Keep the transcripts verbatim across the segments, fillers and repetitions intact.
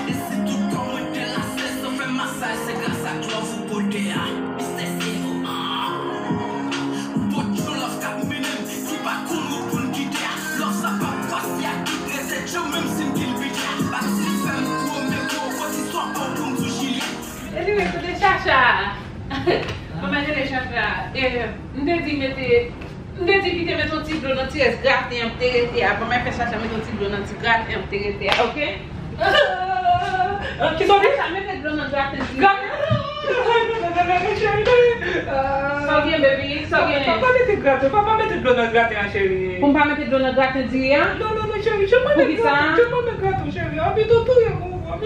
E si tout kò mwen te lase san fè masaj, se gras ak love ou pote a. Mistè Sero, ah. Ou pot yon love k ap mennen m, ki pa konn wout pou n kite a. Love sa p ap pase ak tout rete djanm, menm si m kilbite a. Bati l fè m pwomèt ou, yon pòt istwa pa w pou m sou Jilyèt. Anyway, kote chacha? Kòman rele chacha? Eh, m te di mete, m te di kite mete yon ti dlo nan ti rès graten an te rete a. Kòman fè chacha mete yon ti dlo nan ti graten an te rete a, oke? Kisa w di? Chacha mete dlo nan graten an. Graten? Sa w gen, baby? Sa w gen? Papa mete graten, papa mete dlo nan graten an, cheri. Pou m pa mete dlo nan graten diri a? Non, non, non, cheri, jan mwen mete graten, jan mwen mete graten, cheri. Anpi tou touye m. Ou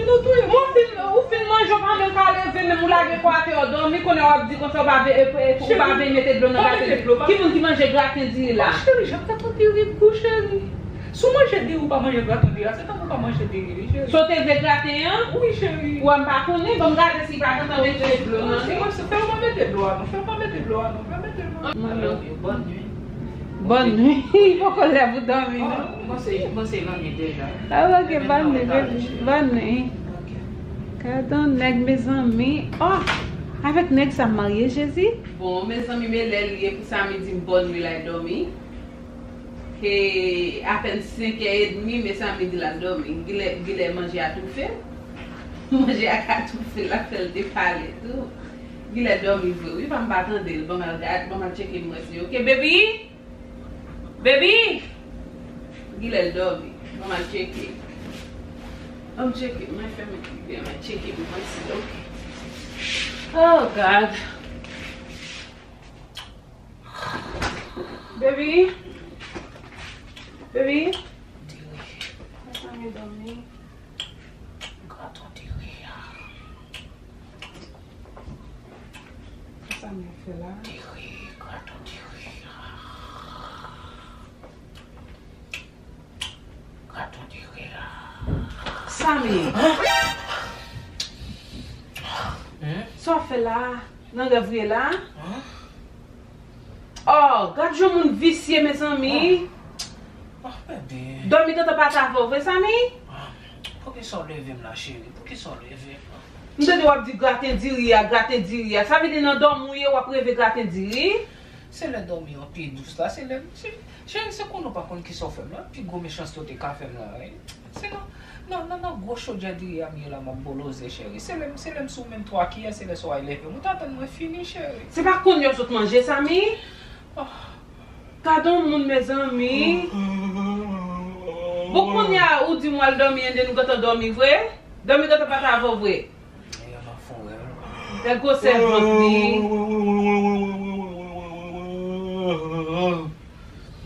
fin, ou fin manje, w pa menm ka leve, menm ou lage kò atè, w dòmi, kounye a w ap di konsa, w pa vle, e, e, ou pa vle mete dlo nan graten diri. Ki moun ki manje graten diri la? Cheri, jan graten diri gou, cheri. Si w manje diri, ou pa manje graten diri a, se tankou w pa manje diri, wi, cheri. So w te vle graten an? Wi, cheri. Ou wè m pa konnen, ban m gade si pa gentan mete dlo nan li. Fè w pa mete dlo a, non, fè w pa mete dlo a, non, fè w mete dlo a. Alò, bòn nwi. Bòn nwi. Poko lè pou dòmi, non? Ah, m panse, m panse lannwit deja. Ah, ok, bòn nwi, baby. Bòn nwi. Ok. Gad on nèg, mezanmi. Oh, avèk nèg sa m marye, Jezi. Bon, mezanmi, men lè l ye pou Samy di m bòn nwi, l al dòmi. Ke apèn senk è edmi, men Samy di l al dòmi. Gilè, gilè manje a toufe. Manje a ka toufe, l ap fè l te pale tou. Gilè dòmi vre, wi, pa m pa tande l. Ban m al gad, ban m al tcheke m wè si, ok, baby? Baby! Gilè l dòmi. Ban m al tcheke. Ban m tcheke. Mwen fèmen, ban m al tcheke pou mwen si, ok. Oh, God. Baby? Baby? Diri. Sa m dòmi. Graton diri a. Sa m fè la? Diri, graton diri a. Graton diri a. Samy. Sa w fè la? Nan rèv ou ye la? Oh, gad jan moun visye, mezanmi. Ah, bebe. Dòmi gentan pati avè w vre, Samy? Ah, poukisa w leve m la, cheri? Poukisa w leve m? M tande w ap di graten diri a, graten diri a. Sa vle di nan dòmi w ye, w ap reve graten diri? Se lè dòmi an pi dous la, se lè, se, cheri, se konnen w pa konn kisa w fè m la. Pi gwo mechanste w te ka fè m la, wi. Se nan, nan, nan, nan gwo chodyè diri a m ye la, m ap boloze, cheri. Se lè m, se lè m sou menm twa kiyè, se lè sa w al leve m. Ou t atann mwen fini, cheri. Se pa kounye a w sot manje, Samy? Ah. Gad on moun, mezanmi. Bon, kounye a, ou di m w al dòmi, and then ou gentan dòmi vre? Dòmi gentan pati avè w vre? Nèg la fè yon rèv. Nèg gwosè vant li.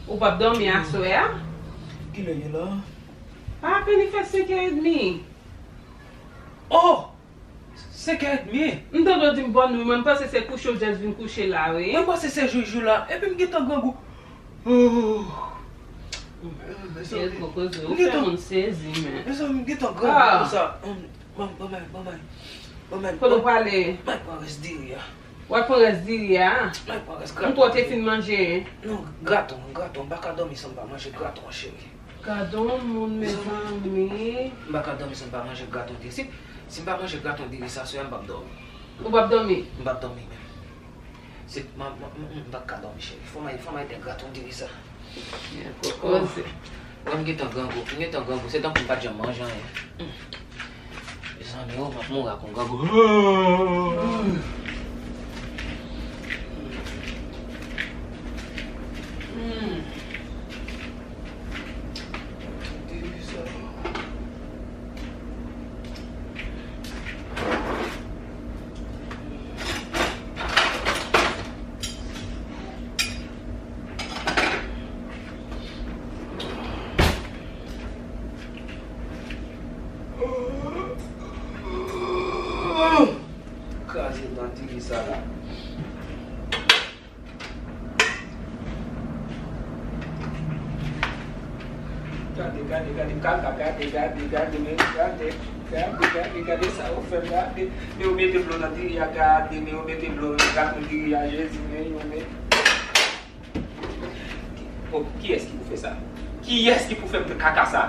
Ou p ap dòmi aswè a? Kilè ye la? Pa apèn li fè senk è edmi. Oh! Senk è edmi? M tande w di m bòn nwi, mwen m panse se kouche w just vin kouche la, wi. Mwen panse se joujou la, epi m gentan grangou. Oh. Mezanmi. Ou fè moun sezi, men. Mezanmi, m gentan grangou konsa. Ban m, ban m, ban m, ban m. Kote w prale? Mwen pran rès diri a. W al pran rès diri a? Mwen pran rès graten. M kwè w te fin manje. Non, graton, graton. M pa ka dòmi san m pa manje graton, cheri. Gad on moun, mezanmi. M pa ka dòmi san m pa manje graton diri. Si, si m pa manje graton diri sa aswè a, m p ap dòmi. Ou p ap dòmi? M p ap dòmi menm. Se, m, m, m, m pa ka dòmi, cheri. Fò m al, fò m al fè graton diri sa. Kokoze. Wè m gentan grangou, m gentan grangou, se tankou m pa t janm manje anyen. Mezanmi, oh, m ap mouri ak yon grangou. Kraze dan diri sa la. Gade, gade, gade, kaka, gade, gade, gade, men gade, gade, gade, gade sa ou fè m, gade. Men ou mete dlo nan diri a, gade, men ou mete dlo nan graten diri a, Jezi, men yo, men. Oh, kiyès ki pou fè sa? Kiyès ki pou fè m fè kaka sa?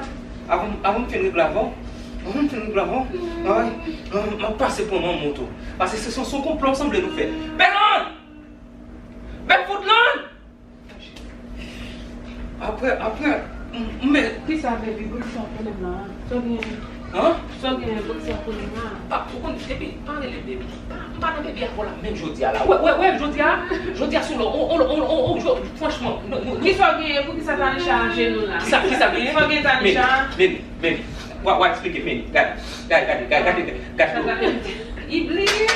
Kat, avan, avan m fin regle avè w, avan m fin regle avè w, ay, m, m ap pase pran manman w tou. Paske se, se, se yon konplo w sanble nou fè. Bèlande! Bèlvoudlande! Apre, apre, m, m, men. Kisa, baby? Poukisa w konnen la? Sa w gen? An? Sa w gen? Poukisa w konnen la? Ah, ou konn, epi, pa rele m baby. Pa, m pa nan baby avè w la menm jodi a la. Wè, wè, wè, jodi a, jodi a sou lò, on, on, on, on, on, jò-, franchman, nou, nou, nou. Kisa w genyen? Poukisa Tanisha ajenou la? Kisa, kisa genyen? Sa w gen Tanisha? Men, men, men, men. W a, w a eksplike, men. Gade, gade, gade, gade, gade, gade. Sa sa gen? Li bliye.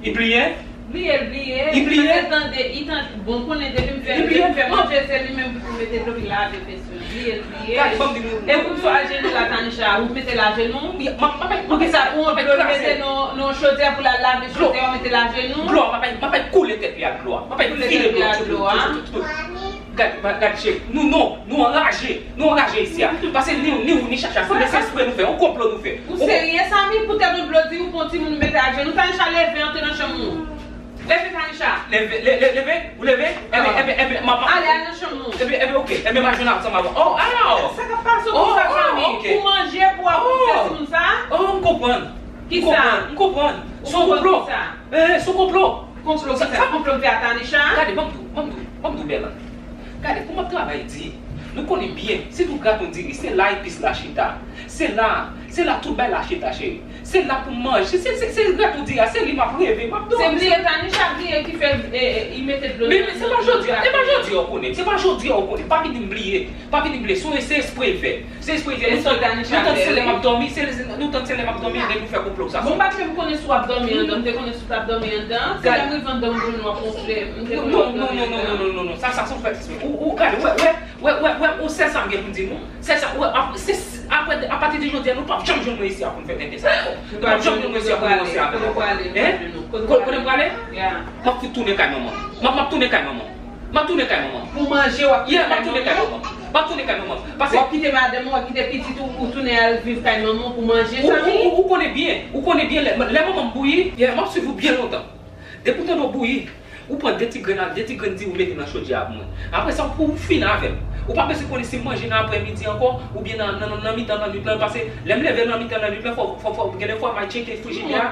Li bliye? Bliye, l bliye. Li bliye? Paske tande, li tande, bon, konnen depi m fè, depi m fè manje, se li menm ki pou mete dlo, ki lave fes yo. Bliye, l bliye. Gade, ban m di nou. E pou m sou ajenou la, Tanisha, ou mete l ajenou? Wi, m, m, m, m, poukisa pou yon dlo l mete nan, nan chodyè pou l al lave chodyè, ou mete l ajenou? Dlo a, m ap, m ap koule tèt li ak dlo a. M ap vire dlo a. Gade, gade, cheri. Nou, non, nou anraje. Nou anraje isi a. Paske ni, ni ou, ni Chacha, se, se espre nou fè. Yon konplo nou fè. Ou serye, Samy? Poutèt yon dlo di ou pran timoun ou mete ajenou. Tanisha, leve, antre nan chanm ou. Leve, Tanisha. Leve, le, le, leve, ou leve? Enben, enben, enben, m ap, m ap. Ale, al nan chanm ou. Enben, enben, oke. Enben, m a jwenn ansanm avè w. Oh, ah! Sa k ap pase w konsa, Samy? Oh, oke. Pou manje, pou ap fè timoun sa? Oh, m konprann. Kisa? M konprann, m konprann. Se yon konplo. Kisa? Eh, se yon konplo. Konplo kisa? Konplo m fè a Tanisha? Gade, ban m di w, ban m di w, ban m di w, Bèlande. Gade, pou m ap travay di, nou konnen byen, sitou graton diri, se la epis la chita. Se la, se la tout bagay la chita, cheri. Se la pou m manje. Se, se, se graton diri a, se li m ap reve, m ap dòmi. Se bliye, Tanisha bliye ki fè, eh, eh, li mete dlo nan. Men, men se pa jodi a, se pa jodi a ou konnen. Se pa jodi a ou konnen. Pa vin di m bliye. Pa vin di m bliye. Se, se espre l fè. Se espre l fè. Nou tann, nou tann se lè m ap dòmi, se, nou tann se lè m ap dòmi, epi nou fè konplo sa. Bon, m pa t menm konnen si w ap dòmi anndan, m te konnen si w t ap dòmi anndan. Se lè m rive anndan, m jwenn w ap wonfle, m te konnen w ap dòmi anndan. Non, non, non, non, non, non, non, non, non, non, sa, sa se yon fèt espre. Ou, ou, gade, wè, wè, wè, wè, wè, ou sèl sa m gen pou m di nou. Sèl sa, wè, ap-, se, se, apre, apati de jodi a, nou p ap janm jwenn mwen isi a pou n fè tenten sa ankò. Nou p ap janm jwenn mwen isi a pou nou ranse avè nou ankò. Hein? Kote, kote m prale? M ap fout tounen kay manman. M ap, m ap tounen kay manman. M ap tounen kay manman. Pou manje, w ap kite kay manman? Yeah, m ap tounen kay manman. M ap tounen kay manman. Paske w ap kite madanm ou, w ap kite pitit ou, ou tounen al viv kay manman w pou manje, Samy? Ou, ou, ou, ou konnen byen, ou konnen byen lè, lè manman m bouyi, yeah, m ap swiv ou byen lontan. Depi w tande w bouyi, ou pran de ti grenn, de ti grenn diri ou mete nan chodyè a pou mwen. Apre sa, ou, ou fini avè m. Ou pa bezwen konnen si m manje nan aprèmidi ankò, oubyen nan, nan, nan, nan mitan lannwit lan, paske lè m leve nan mitan lannwit lan, fò, fò, fò, gen de fwa m al tcheke frijidè a.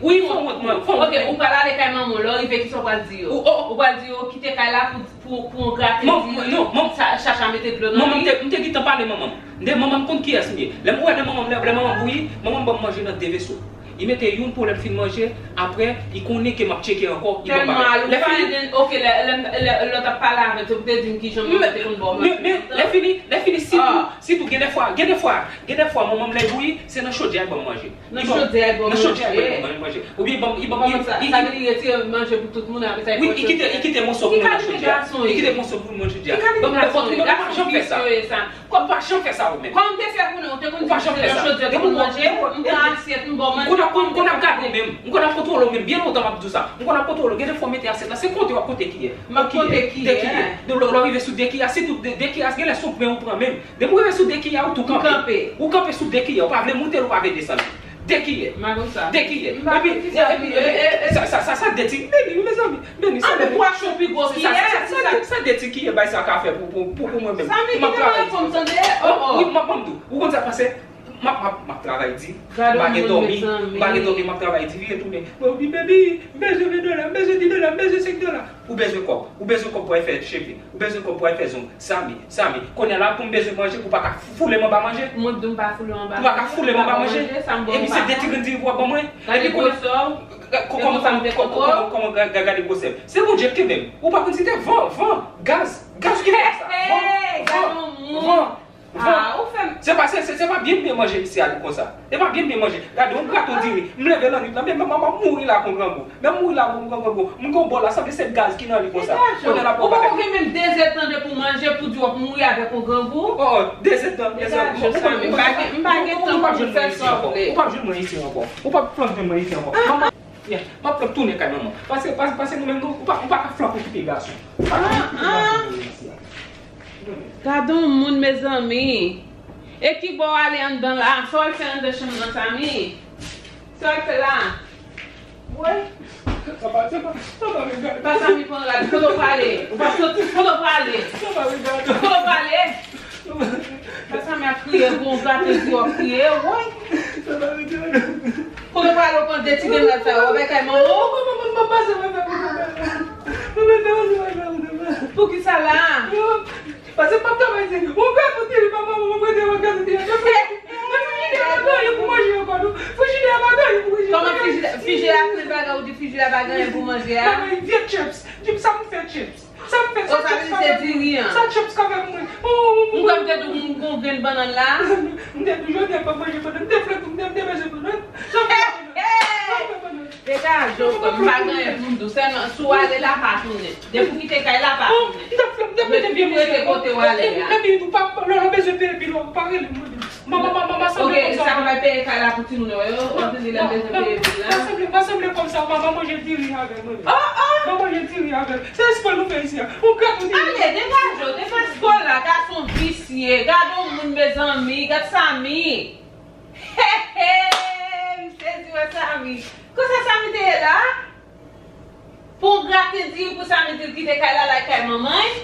Wi, fò wont mwen, fò wont mwen. Ok, ou pral ale kay manman w, lè w rive, kisa w pral di yo? Ou, ou, ou pral di yo, kite kay la pou, pou, pou yon graten diri, non, Chacha mete dlo nan li. Manman, m te, m te gentan pale manman m. M te, manman m konn kiyès m ye. Lè m wè lè manman m, lè, lè manman m bouyi, manman m ban m manje nan de veso. Li mete youn pou lè m fin manje, apre, li konnen ke m ap tcheke ankò, li ban m bagay. Tèlman al, ou pa ede, ok, lè, lè, lè, lè w t ap pale avèk yo, pou te di m kijan manman te konn ba w manje lontan. Men, men, lè fini, lè fini, sitou, sitou, gen de fwa, gen de fwa, gen de fwa, manman m lè bouyi, se nan chodyè a l ban m manje. Nan chodyè a l ba w manje. Nan chodyè a l ba m manje. Oubyen li ban m, li ban m, li, li, sa vle di li retire manje pou tout moun, apre sa, li pran chodyè a. Wi, li kite, li kite moso pou mwen nan chodyè a. Li kite moso pou mwen nan chodyè a. Ki kalite gason e? Gason visye sa. Kòm ou pa janm fè sa ou menm. Kòm m te fè pou nou, ou te konn di m nan chodyè pou nou manje, m pran asyèt, m ba w manje. M konn ap, m konn ap gade w menm, m konn ap kontwole w menm, byen lontan m ap di w sa. M konn ap kontwole w, gen de fwa w mete asyèt la, se konte w ap konte kiyè. M ap konte kiyè. Dekiyè. Lè w rive sou dekiyè, se tout de, dekiyè, gen lè se yon grenn ou pran menm. Depi w rive sou dekiyè, ou tou kanpe. Ou kanpe sou dekiyè, ou pa vle moute l, ou pa vle desann. De kiyè. M pa konn sa. De kiyè. M pa konn ki sa. Epi, epi, e, e, e, sa, sa, sa, sa de ti, Beni, mezanmi, Beni, sa de ti. Sa, sa, sa, sa de ti kiyè bay sa ka fè pou, pou, pou, pou mwen menm. Samy, kite mwen reponn, tande. Oh, oh. Wi, m ap, m ap di w. Ou konn sa k pase? M ap, m ap, m ap travay di. M pa gen dòmi. M pa gen dòmi, m ap travay di, vire tounen. Mwen di, baby, m bezwen ven dola, m bezwen di dola, m bezwen senk dola. Ou bezwen kòb. Ou bezwen kòb pou al fè cheve. Ou bezwen kòb pou al fè zong. Samy, Samy. Kounye a la pou m bezwen manje, pou pa ka foule m anba manje. Mwen di m pa foule w anba manje. Pou pa ka foule m anba manje. Epi se de ti grenn diri pou w ap ban mwen. Epi kounye a, kòman, kòman, kòman, kòman, gade gwosè m. Se Bondye ki kenbe m. Ou pa konn si te van, van, gaz, gaz ki fè sa. Van, van, van. Ah, ou fè m. Se pa, se, se, se pa byen byen manje misye ale konsa. Se pa byen byen manje. Gade, yon gato diri. M leve lannwit la, men m ap mouri la kon grangou. Men m mouri la kon grangou. M gon bòl la, sanble se gaz ki nan li konsa. Kounye a la pou bagay. Ou poko gen menm de zèdtan depi w manje pou di w ap mouri avèk yon grangou? Oh, oh, de zèdtan, de zèdtan. M pa gen, m pa gen tan pou m fè sa w vle. Ou p ap jwenn mwen isi ankò. Ou p ap flank jwenn mwen isi ankò. Yeah, m ap flank tounen kay manman. Pase, pase, pase nou menm nou, ou pa, ou pa ka flank okipe gason. Ou pa ka flank okipe gason nan isi a. Gade yon moun, mezanmi. E ki bò w ale anndan la? Sa w al fè anndan chanm nan, Samy? Sa w al fè la? Woy. Papa, se pa, papa, regarde. Pa Samy pran rad. Kote w prale? Ou pa sot, kote w prale? Papa, regarde. Kote w prale? Papa, Samy ap kriye, pou yon gate di w ap kriye, woy. Papa, regarde. Kote w prale, w pran de ti grenn rad sa yo, w ap al kay manman w? Pou ki sa la? Pase m ap travay di. Yon gato diri, papa, mwen prete yon gato diri. Frijidè a pa gen anyen pou manje ankò, non. Frijidè a pa gen anyen pou manje. Kòman frijidè, frijidè a plen bagay, ou di frijidè a pa gen anyen pou manje a? Bagay vye chips. Di m sa m fè chips. Sa m fè, sa chips ka fè pou mwen. Sa chips ka fè pou mwen. M kwè m te di w m gon grenn bannann la. M te di w jodi a m p ap manje bannann. M te flank, m te, m te bezwen bannann. Sa m fè bannann. Sa m fè bannann. Degaje w frè m, m pa gen anyen pou m di w, sèlman si w ale la pa tounen. Depi w kite kay la pa tounen. M t ap fè, m t ap mete vye mesye ankò. Rete kote w ale a. Epi ou pa, lè w bezwen peye bil ou, ou pa rele m, mande m. Manman, manman, manman, sanble konsa. Ok, sa w pral peye kay la pou timoun yo, w ap di li lè m bezwen peye bil la. Pa sanble, pa sanble konsa, manman manje diri avè mwen. Oh, oh! Manman manje diri avè m. Se espò nou fè isi a. Ou gade ou diri. Ale, degaje w, degaje w la, gason visye. Gade yon moun, mezanmi, gad Samy. Hey, hey, m sezi wè Samy. Konsa Samy te ye la? Pou w grate diri pou Samy di l kite kay la, l al kay manman l?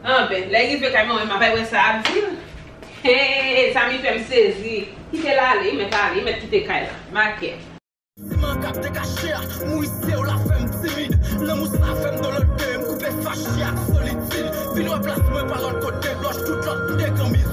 Anben, lè l rive kay manman l, m ap al wè sa y ap di l. Hey, Samy fè m sezi. Kite l ale, li mèt ale, li mèt kite kay la. Makè. Siman k ap dekache a, mouri se w la fè m timid. Lanmou sa fè m dolote, m koupe fache ak solitid. Vin wè plas mwen pa lòt kote, blòch tout lòt m degan mizik.